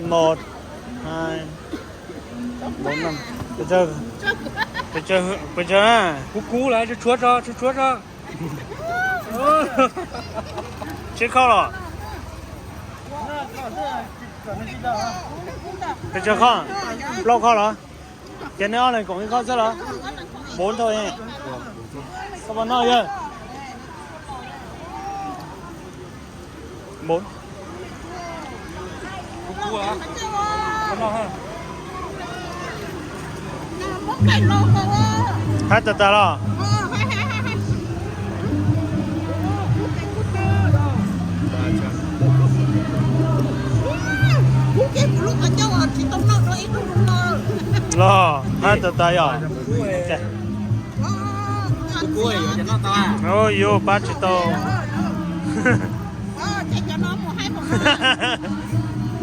Một, hai, bốn, năm. Pes tsawg? Pes tsawg? Kub kub lawm, tshuav tso, tshuav tso. Tsib khoj los? Pes tsawg khoj? Plaub khoj los? Ces neb ob leeg koom ib khoj xwb los? Bốn thôi. Koj puas noj yawg? Bốn. Hab tag tag los? Los hab tag tag yog. Yuav pab tsis tau.